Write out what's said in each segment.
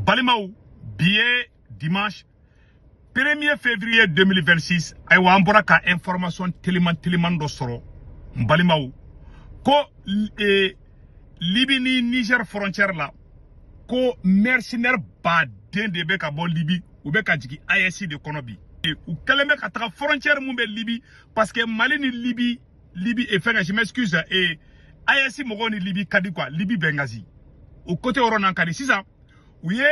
Balimaw, bi ye dimanche 1er février 2026. Ayiwa, an bɔra ka information teliman teliman dɔ sɔrɔ, n balimaw, ko Libi ni Niger frontière la, ko mercenaire baden de bɛ ka bɔ Libi, u bɛ ka jigin AES de kɔnɔ bi. U kɛlen bɛ ka taga frontière mun bɛ Libi, parce que Mali ni Libi et fɛnkɛ, je m'excuse, et AES mɔgɔw ni Libi ka di quoi, Libi Benghazi o côté yɔrɔ n'an ka di. Sisan u ye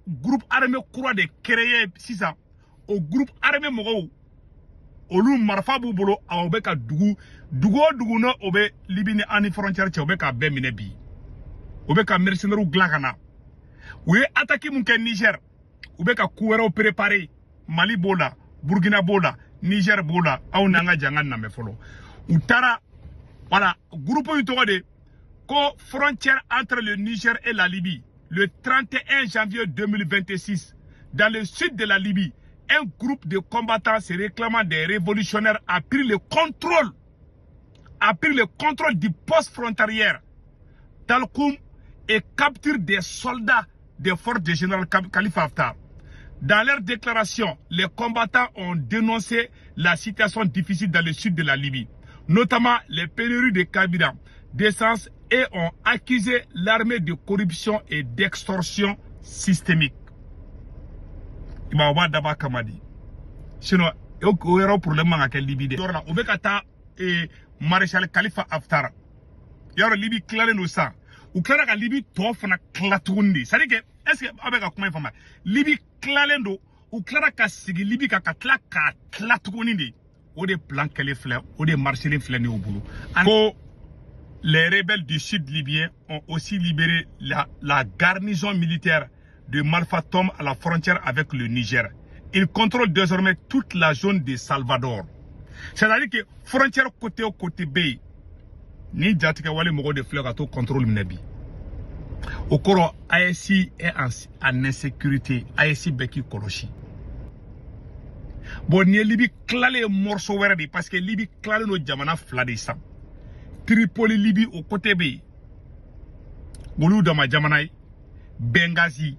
groupe armé kura de créé. Sisan o groupe armé mɔgɔw, olu marifa b'u bolo. Awɔ, u bɛ ka dugu dugu o dugu n'o o bɛ Libi ni an ni frontière cɛ, u bɛ k'a bɛɛ minɛ bi. U bɛ ka mercenaires dilan ka na. U ye attaque mun kɛ Niger, u bɛ ka ko wɛrɛw préparer. Mali b'o la, Burkina b'o la, Niger b'o la. Aw n'an ka jan ka namɛ fɔlɔ. U taara, voilà, groupe in tɔgɔ de ko frontière entre le Niger et la Libye. Le 31 janvier 2026, dans le sud de la Libye, un groupe de combattants se réclamant des révolutionnaires a pris le contrôle du poste frontalière Talkoum et capture des soldats des forces du général Khalifa Haftar. Dans leur déclaration, les combattants ont dénoncé la situation difficile dans le sud de la Libye, notamment les pénuries de carburant, d'essence, et ont accusé l'armée de corruption et d'extorsion systémique. I b'a, o b'a dabɔ a kama de, sinon o yɔrɔ problème man ka kɛ Libi dɛ. Yɔrɔ la, u bɛ ka taa maréchal Khalifa Haftar. Yɔrɔ Libi tilalen don sisan, u tilara ka Libi tɔ fana tila tuguni de. C'est à dire que, est ce que aw bɛ ka kuma in faamuya? Libi tilalen don, u tilara ka sigi Libi kan ka tila k'a tila tuguni de. O de plan kɛlen filɛ, o de marché filɛ nin y'u bolo. Ko les rebelles du sud libyen ont aussi libéré la garnison militaire de Malfatom à la frontière avec le Niger. Ils contrôlent désormais toute la zone de Salvador. C'est-à-dire que frontière côté o côté bɛ yen, ni jatigɛ wale mɔgɔw de filɛ ka to contrôle minɛ bi. O kɔrɔ, AES est en insécurité. AES bɛɛ k'i kɔlɔsi. Bon, nin ye Libi tilalen ye morceau wɛrɛ de, parce que Libi tilalen don jamana fila de sisan. Tripoli Libi, o côté bɛ yen, olu dama jamana ye. Benghazi,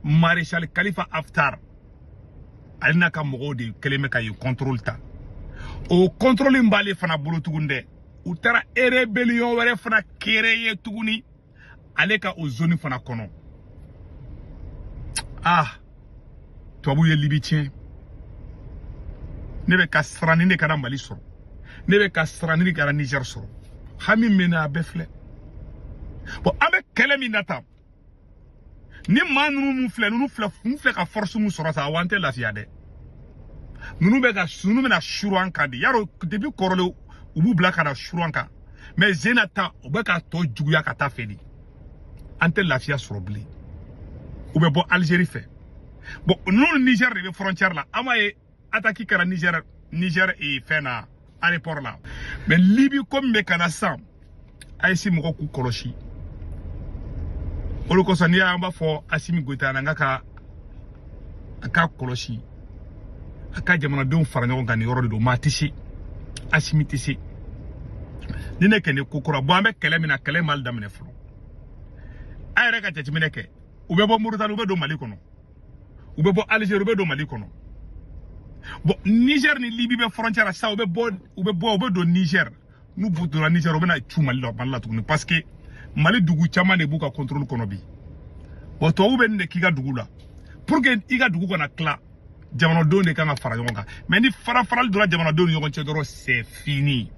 maréchal Khalifa Haftar ale n'a ka mɔgɔw de kɛlen bɛ ka yen contrôle ta. O contrôle in b'ale fana bolo tuguni dɛ. U taara rébellion wɛrɛ fana créer tuguni ale ka o zone fana kɔnɔ. Ah, tubabuw ye Libi tiɲɛ. Ne bɛ ka siran ni ne kana Mali sɔrɔ, ne bɛ ka siran ni ne kana Niger sɔrɔ. Hami min na, a bɛɛ filɛ. Bon, an bɛ kɛlɛ min na tan ni maa ninnu mun filɛ, ninnu filɛ, mun filɛ ka force mun sɔrɔ sa, wa an tɛ lafiya dɛ. Ninnu bɛ ka, ninnu bɛna suru an kan de. Yarɔ, depuis kɔrɔlen u b'u bila ka na suru an kan, mais zena ta, u bɛ ka tɔ juguya ka taa fɛ de. An tɛ lafiya sɔrɔ bilen. U bɛ bɔ Algérie fɛ. Bon, ninnu ni Niger de bɛ frontière la. An b'a ye attaque kɛra Niger fɛn na, aéroport la. Mais Libi ko min bɛ ka na sisan, AES mɔgɔw k'u kɔlɔsi. O de kosɔn n'i y'an b'a fɔ Assimi Goïta ɲɛna ka a k'a kɔlɔsi, a ka jamanadenw fara ɲɔgɔn kan. Nin yɔrɔ de don, maa tɛ se, Assimi tɛ se ni ne kɛ nin ko kura. Bon, an bɛ kɛlɛ min na, kɛlɛ m'ale daminɛ fɔlɔ. A yɛrɛ ka jateminɛ kɛ, u bɛ bɔ Mauritanie, u bɛ don Mali kɔnɔ, u bɛ bɔ Algérie, u bɛ don Mali kɔnɔ. Bon, Niger ni Libi bɛ frontière la sisan. U bɛ bɔ, u bɛ bɔ, u bɛ don Niger. N'u donna Niger, u bɛ na cu Mali la, Mali la tuguni, parce que Mali dugu caman de b'u ka contrôle kɔnɔ bi. Bon, tubabu bɛ nin de k'i ka dugu la pour que i ka dugu kana tila. Jamanadenw de kan ka fara ɲɔgɔn kan, mais ni fara farali donna jamanadenw ni ɲɔgɔn cɛ dɔrɔn, c'est fini.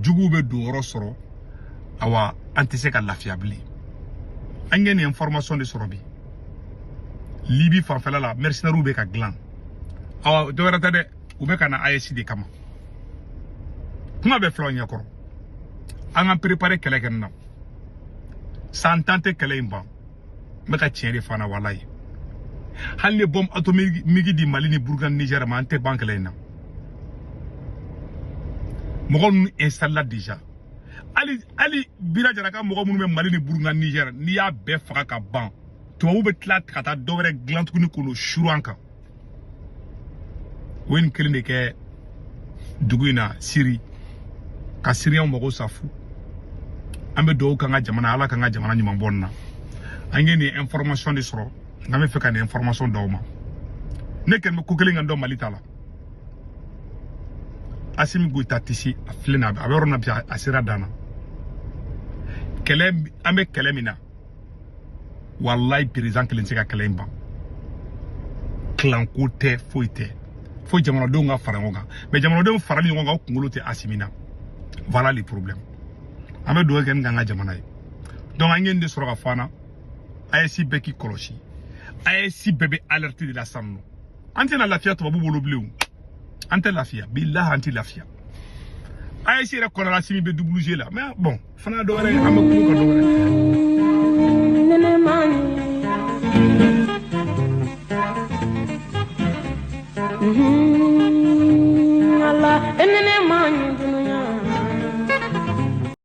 Juguw bɛ don yɔrɔ sɔrɔ. Awa, an tɛ se ka lafiya bilen. An ye nin information de sɔrɔ bi. Libi fanfɛla la, mercenaires bɛ ka dilan. Awa, dɔ wɛrɛ tɛ dɛ, u bɛ ka na AES de kama. Kuma bɛ filɛ aw ɲɛkɔrɔ. An ka préparer kɛlɛ kɛ nin na. San 10 tɛ kɛlɛ in ban. N bɛ ka tiɲɛ de fana, walayi. Hali ni bombe atomique di Mali ni Burkina, Niger ma, an tɛ ban kɛlɛ in na. Mɔgɔ ninnu installé la déjà. Hali Bira Jara ka mɔgɔ minnu bɛ Mali ni Burkina, Niger, n'i y'a bɛɛ faga ka ban, tubabu bɛ tila ka taa dɔ wɛrɛ dilan tuguni k'o suru an kan. O ye nin kelen de kɛ dugu in na, Siri, ka Siriyɛnw mago sa fu. An bɛ dugawu k'an ka jamana, Ala k'an ka jamana ɲuman bɔ nin na. An ye nin information de sɔrɔ, nka n bɛ fɛ ka nin information d'aw ma. Ne kɛlen bɛ ko kelen kan dɔn Mali ta la. Assimi Goïta tɛ se, a filɛ nin ye, a bɛ yɔrɔ min na bi, a sera dan na. Kɛlɛ, an bɛ kɛlɛ min na, walayi président kelen tɛ se ka kɛlɛ in ban. Kilanko tɛ, foyi tɛ, fo jamanadenw ka fara ɲɔgɔn kan. Mais jamanadenw farali ɲɔgɔn kan, o kunkolo tɛ Assimi na. Voilà les problèmes. An bɛ dugawu kɛ ni k'an ka jamana ye. Donc an ye nin de sɔrɔ ka fɔ an na. AES bɛɛ k'i kɔlɔsi, AES bɛɛ bɛ alerte de la sisan nɔ. An tɛna lafiya tubabu bolo bilen o. An tɛ lafiya, bilahi an tɛ lafiya. AES yɛrɛ kɔnɔna Assimi bɛ double G la, mais bon, fana dɔ wɛrɛ ye, an bɛ kuma ka dɔ wɛrɛ. Nene mani.